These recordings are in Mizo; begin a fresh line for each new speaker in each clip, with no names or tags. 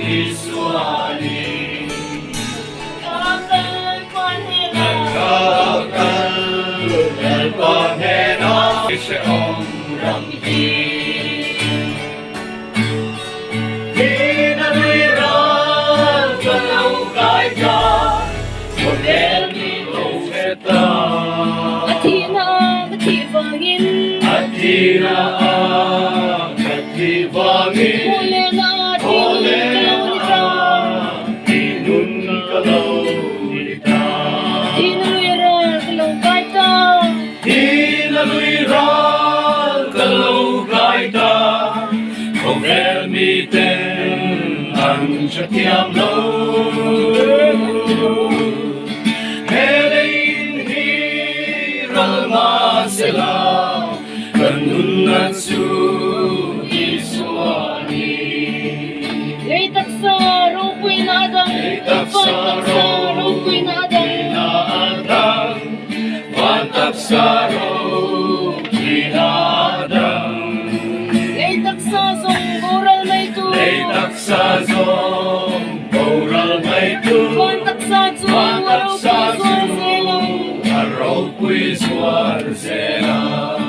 Isua ni. Ka kal pa hnenah. Ka kal Lalpa hnenah. Hrehawm ram hi. Thihna nui ral ka lo kai ta, khawvel mi lo hre ta.
A thihna a ka thih vangin.
A thihna a ka thih vangin.
Thawh lehna a thih nun ka lo ni ta.
Thih nun ka lo ni ta.
Thihna lui ral ka lo kai ta.
Thihna lui ral ka lo kai ta, khawvel miten an hrethiam lo. He leiin hi ral mahsela, kan nunna chu Isua a ni.
Lei taksa ropuina a dang, van taksa ropuina a dang.
Van taksa ropui a dang.
Lei taksa zawng boral mai tu.
Lei taksa zawng boral mai tu.
Van taksa chu a ropui zual zel ang.
A ropui zual zel ang.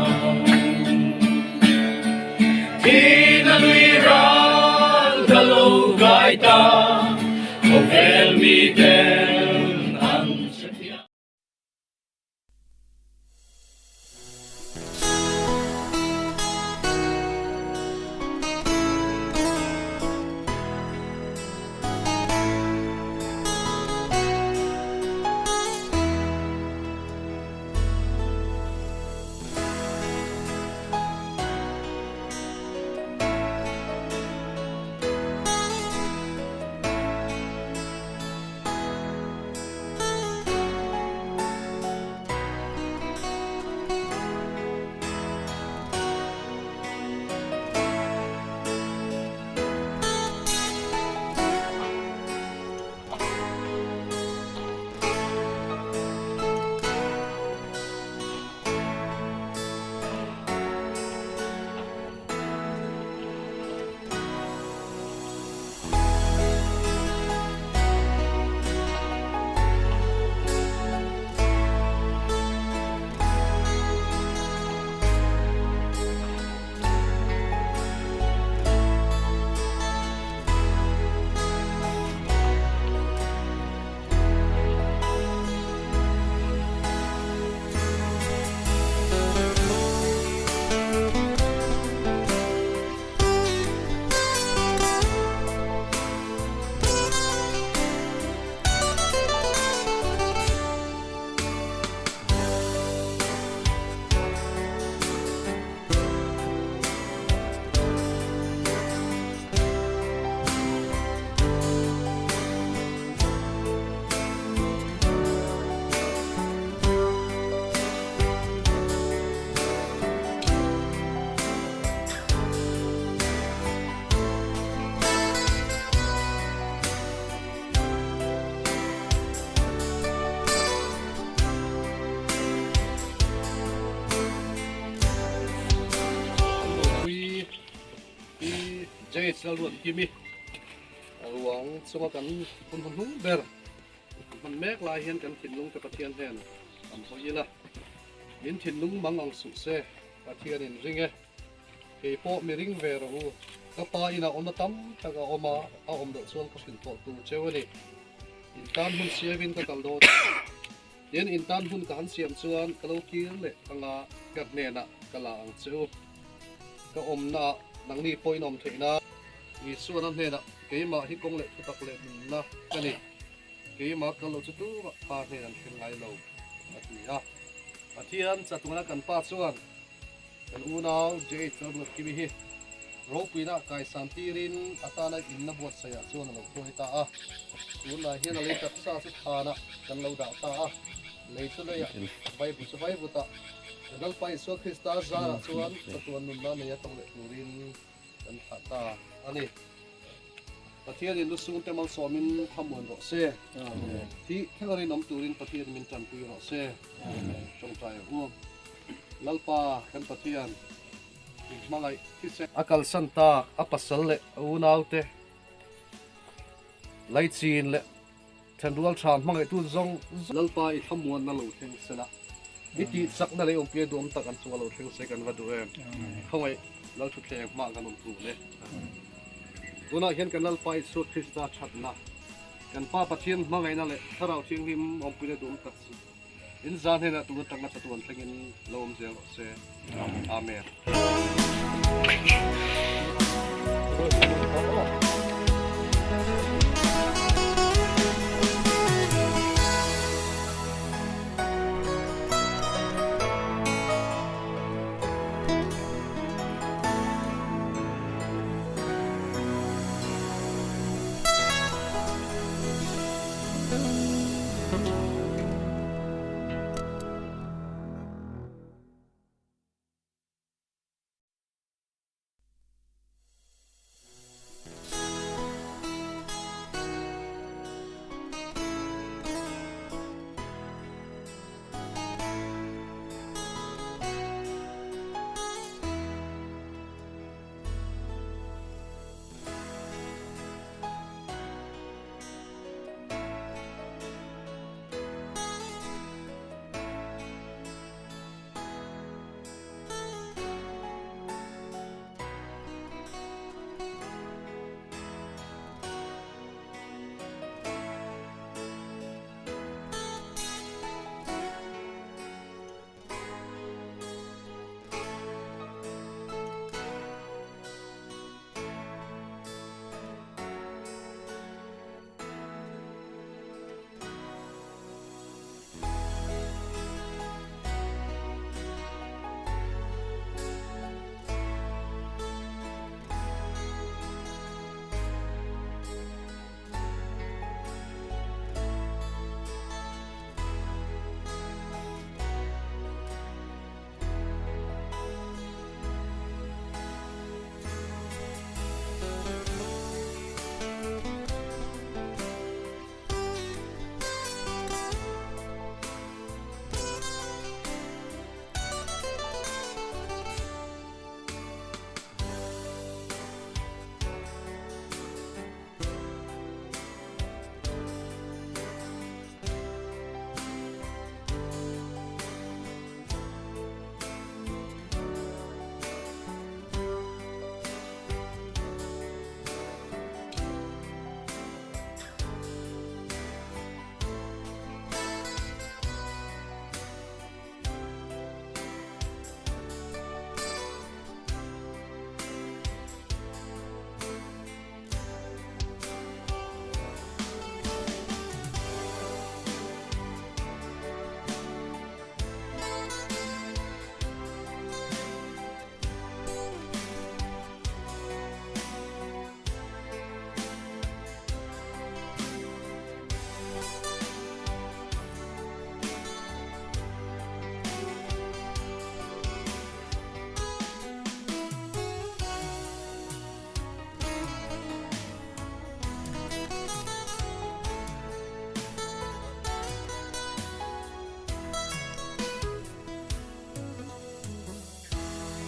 Thihna lui ral ka lo kai ta, khawvel miten an hrethiam.
Pui i Jade Lalruatkimi ruang chunga kan hun hnuhnung ber hman mek lai hian kan thinlung te Pathian hnen an hawi ila min thinlung mang ang suh se Pathianin ring e. Kei pawh mi ring ve rawh u. Ka pa inah awmna tam tak a awm a, a awm loh chuan ka hrilh tawh tur cheu a ni. In tan hun siamin ka kal dawn a. Tin, in tan hun ka han siam chuan ka lo kir leh anga ka hnenah ka la ang che u. Ka awmnaah nangni pawh in awm theih nan. Isuan a hnenah, Keimah hi kawng leh thutak leh nunna ka ni. Keimah kal loh chu tumah pa hnen an thleng ngai lo, a ti a. Pathian chatungana kan pa chuan Kan unau JH Lalruatkimi hi ropuina kaisan tirin atana inna buatsaihah chuan a lo hruai ta a. Tunah hian a lei taksa chu thanah kan lo dah ta a, lei chu leiah, Bible chu Vaivutah, kan Lalpa Isua Krista zarah chuan chatuan nunna nei a to leh turin kan thlah ta a ni. Pathianin lusungte malsawmin thlamuan rawh se. Thih thleng a rinawm turin Pathianin min tanpui rawh se. Tawngtai ang u. Lalpa kan Pathian in hmangaih thisen. A kalsan tak a pasal leh a unaute. Laichin leh Thenrual tha hmangaihtu zawng Lalpa i thlamuanna lo thleng sela, i tih chakna leh awmpuia duhawm tak an chunga lo thleng se kan va duh em? Khawngaih Lalthutthleng hmah kan awm tur e. Tunah hian kan Lalpa Isua Krista thatna, kan Pa Pathian hmangaihna leh Thlarau Thianghlim awmpuina duhawm tak chu in zan hnenah tun atanga chatuan thlengin lo awm zel rawh se. Amen.